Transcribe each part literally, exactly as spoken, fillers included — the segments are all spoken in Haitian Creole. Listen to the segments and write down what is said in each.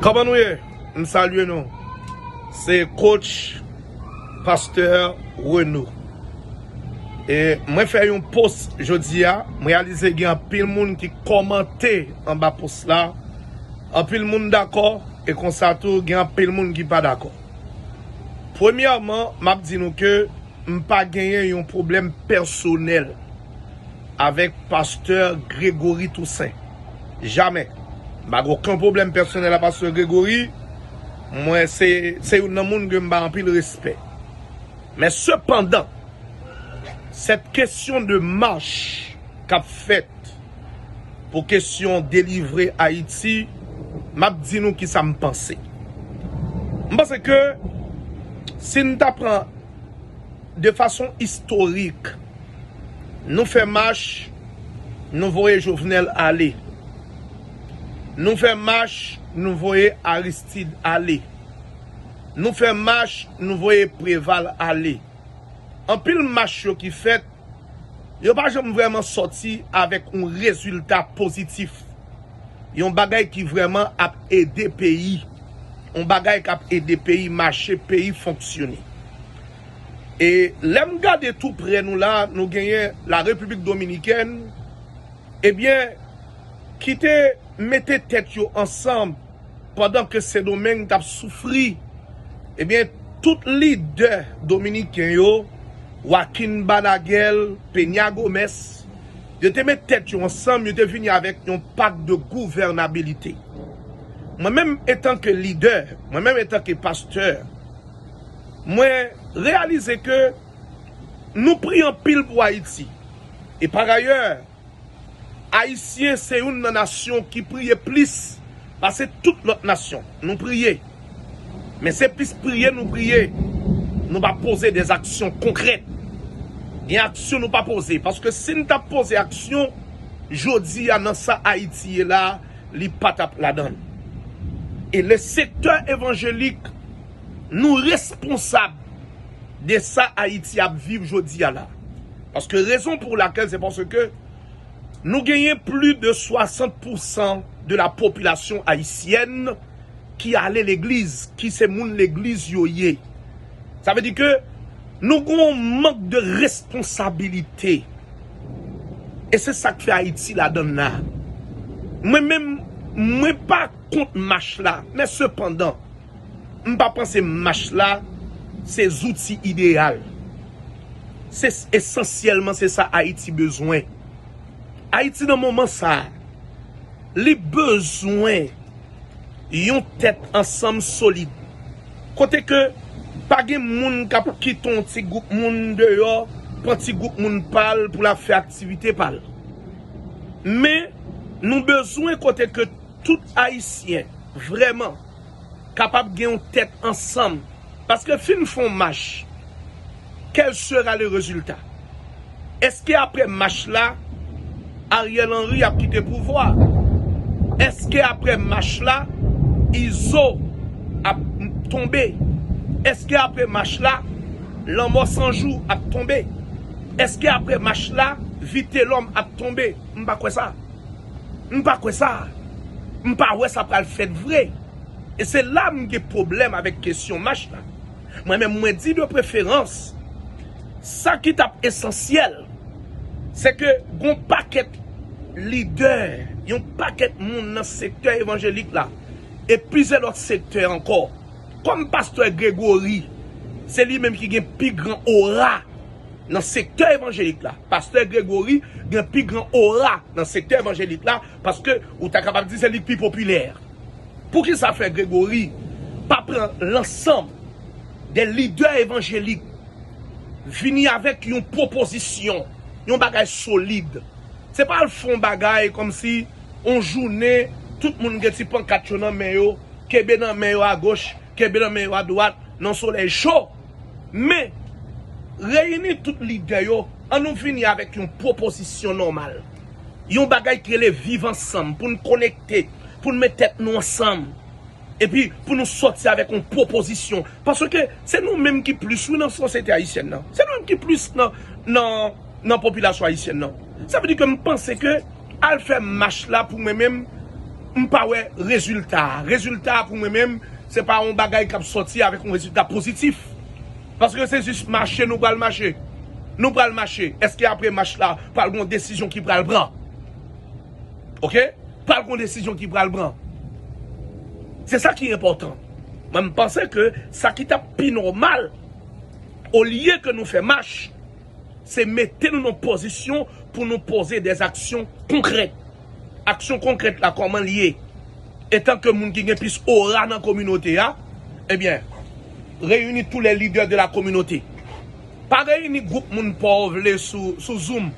Kòman nou ye? M salye nou. Se coach Pastè Renaud. E mwen fè yon post jodi a, m reyalize gen anpil moun ki kòmante anba post la. Anpil moun dakò, e konsa tou gen anpil moun ki pa dakò. Premyèman, m ap di nou ke m pa genyen yon pwoblèm pèsonèl avèk pastè Gregory Toussaint. Jamè. M pa gen okenn pwoblèm pèsonèl ak pastè Gregory. Mwen, se, se youn nan moun ke m ba anpil respè. Men sepandan, cette question de marche k ap fèt pou kesyon delivre Ayiti, m ap di nou kisa m panse. M panse ke si n ta pran de fason istorik, nou fè mach, nou voye Jovenel ale. Nou fè mach, nou voye Aristide ale. Nou fè mach, nou voye Preval ale. Anpil mach yo ki fèt, yo pa janm vrèman sòti avèk yon rezilta pozitif. Yon bagay ki vrèman ap ede peyi. Yon bagay k ap ede peyi mache, peyi fonksyone. E lè m gade tou prè nou la, nou genyen la Repiblik Dominikèn, ebyen, ki te mete tèt yo ansanm pandan ke Sendomeng t ap soufri. Ebyen, tout lidè dominiken yo, Joaquin Balaguer, Peña Gómez, yo te met tèt yo ansanm, yo te vini avèk yon pak de gouvènabilite. Mwen menm, etanke lidè, mwen menm, etanke pastè, mwen reyalize ke nou priye anpil pou Ayiti. E pa dayè, Ayisyen se youn nan nasyon ki priye plis pase tout lòt nasyon. Nou priye. Men se plis priye nou priye. Nou pa poze de aksyon konkrèt. Gen aksyon nou pa poze. Paske si n t ap poze aksyon, jodi a nan sa Ayiti ye la, li pa t ap ladan l. E le sektè evanjelik, nou responsab de sa Ayiti ap viv jodi a la. Paske rezon pou lakèl se paske nou genyen plis de swasant pousan de la popilasyon ayisyèn ki ale legliz, ki se moun legliz yo ye. Sa vle di ke nou gen yon mank de responsabilite. E se sa k fè Ayiti ladan l la. Mwen menm, mwen pa kont mach la, men sepandan, m pa panse mach la se zouti ideyal. Se esansyèlman se sa Ayiti bezwen. Ayiti nan moman sa a, li bezwen yon tèt ansanm solid. Kote ke pa gen moun k ap kite yon ti gwoup moun deyò, pran ti gwoup moun pa l pou l ap fè aktivite pa l. Men, nou bezwen kote ke tout Ayisyen vrèman kapab gen yon tèt ansanm. Paske fin fè yon mach, quel sera le résultat? Èske apre mach la, Ariel Henry ap kite pouvwa? Èske apre mach la, Izo ap tonbe? Èske apre mach la, Lanmò San Jou ap tonbe? Èske apre mach la, Vitelhomme ap tonbe? M pa kwè sa. M pa kwè sa. M pa wè sa pral fèt vre. E se la m gen pwoblèm avèk kesyon mach la. Mwen menm, mwen di de preferans, sa ki t ap esansyèl, se ke gon pakèt lidè, yon pakèt moun nan sektè evanjelik la, e plizyè lòt sektè ankò, kòm pastè Gregory, se li menm ki gen pi gran ora nan sektè evanjelik la. Pastè Gregory gen pi gran ora nan sektè evanjelik la, paske ou ta kapab di se li k pi popilè. Poukisa fè Gregory pa pran lansanm de lidè evanjelik vini avèk yon pwopozisyon, yon bagay solid? Se pa al fè yon bagay kòmsi yon jounen, tout moun gen ti pankat yo nan men yo, kenbe nan men yo agoch, kenbe nan men yo adwat, nan solèy cho. Men, reyini tout lidè yo, ann nou vini avèk yon pwopozisyon nòmal. Yon bagay ki rele viv ansanm, pou n konekte, pou n met tèt nou ansanm. Epi, pou nou sòti avèk yon pwopozisyon. Paske se nou menm ki plis, wi, nan sosyete ayisyèn nan. Se nou menm ki plis nan, nan, nan popilasyon ayisyèn nan. Sa vle di ke m panse ke al fè mach la pou mwen menm, M pa wè rezilta a. Rezilta a pou mwen menm, se pa yon bagay k ap sòti avèk yon rezilta pozitif. Paske se jis mache nou pral mache. Nou pral mache. Èske apre mach la, pral gen yon desizyon ki pral pran? Oke? Pral gen yon desizyon ki pral pran. Se sa ki enpòtan. Mwen, m panse ke sa ki t ap pi nòmal, olye ke nou fè mach, se mete nou nan pozisyon pou nou poze dè aksyon konkrèt. Aksyon konkrèt la, kòman l ye? Etan ke moun ki gen plis ora nan kominote a, ebyen, reyini tous les leaders de la communauté. Pa reyini gwoup moun pa w vle sou, sou Zoom.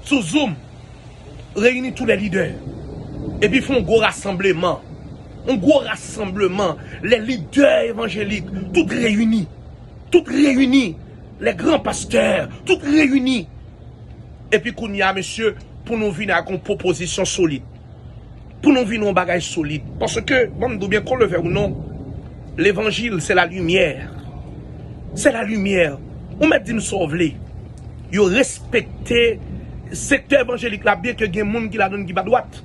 Sou Zoom, reyini tous les leaders. Epi fè yon gwo rasanbleman. Yon gwo rasanbleman. Les leaders évangéliques, tout reyini. Tout reyini. Les grands pasteurs, tout reyini. Epi kounye a, mesye, pou nou vin ak yon pwopozisyon solid. Pou nou vin yon bagay solid. Paske, ban m di w byen, qu'on le veuille ou non, levanjil, c'est la lumière. C'est la lumière. Ou mèt di m sa w vle. Yo respekte sektè evanjelik la, byen ke gen moun ki ladan l ki pa dwat.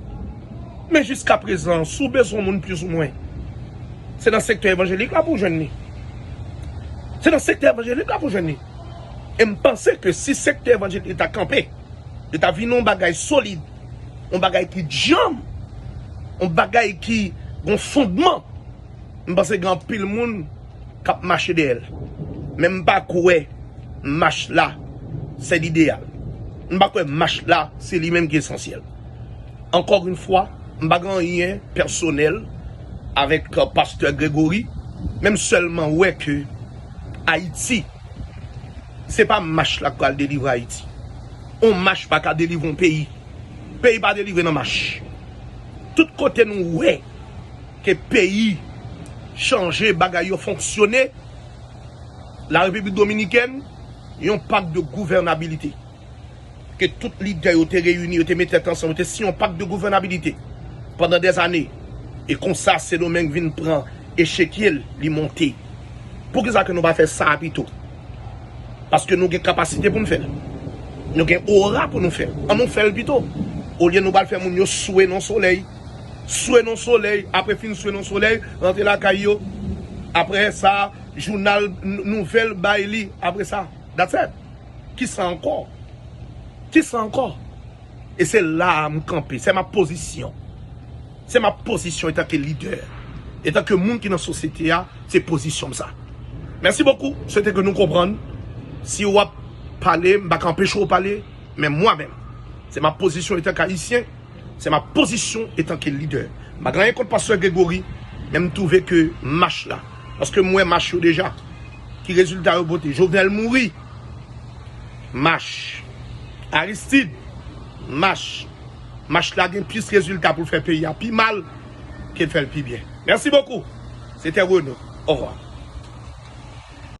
Men jiska prezan, si w bezwen moun plis ou mwen, se nan sektè evanjelik la pou w jwenn li. Se nan sektè evanjelik la pou w jwenn li. E m panse ke si sektè evanjelik ta kanpe, li ta vin yon bagay solid, yon bagay ki djanm, yon bagay ki gon fondman, m panse gen anpil moun k ap mache dèyè l. Men m pa kwè mach la se lideyal. M pa kwè mach la se li menm ki esansyèl. Encore une fois, m pa gen anyen pèsonèl avèk, euh, pastè Gregory, men m sèlman wè ke Ayiti, se pa mach la k pral delivre Ayiti. On mach pa ka delivre on peyi. Peyi pa delivre nan mach. Tout kote nou wè ke peyi chanje, bagay yo fonksyone, la Repiblik Dominikèn, yon pak de gouvènabilite. Ke tout lidè yo te reyini, yo te met tèt ansanm, yo te siyen yon pak de gouvènabilite pandan dèzane. E konsa, Sendomeng vin pran echekye l, li monte. Poukisa ke nou pa fè sa pito? Paske nou gen kapasite pou n fè l. Nou gen ora pou nou fè l. An nou fè l pito. Olye nou pral fè moun yo swe nan solèy. Swe nan solèy, apre fin swe nan solèy, rantre lakay yo. Apre sa, jounal, n-, nouvèl bay li. Apre sa, that's it. Kisa ankò? Kisa ankò? E se la a m kanpe. Se ma pozisyon. Se ma pozisyon etanke lidè. Etanke moun ki nan sosyete a, se pozisyon m sa. Mèsi bokou. Swete ke nou konprann. Si w ap pale, m pa ka anpeche w pale, men mwa menm, se ma pozisyon etanke Ayisyen, se ma pozisyon etanke lidè. M pa gen anyen kont pastè Gregory, men m twouve ke mach la, paske m wè mach yo deja. Ki rezilta yo pote? Jovenel mouri. Mach. Aristide. Mach. Mach la gen plis rezilta pou l fè peyi a pi mal ke l fè l pi byen. Mèsi bokou. Se te Renaud. Au revoir.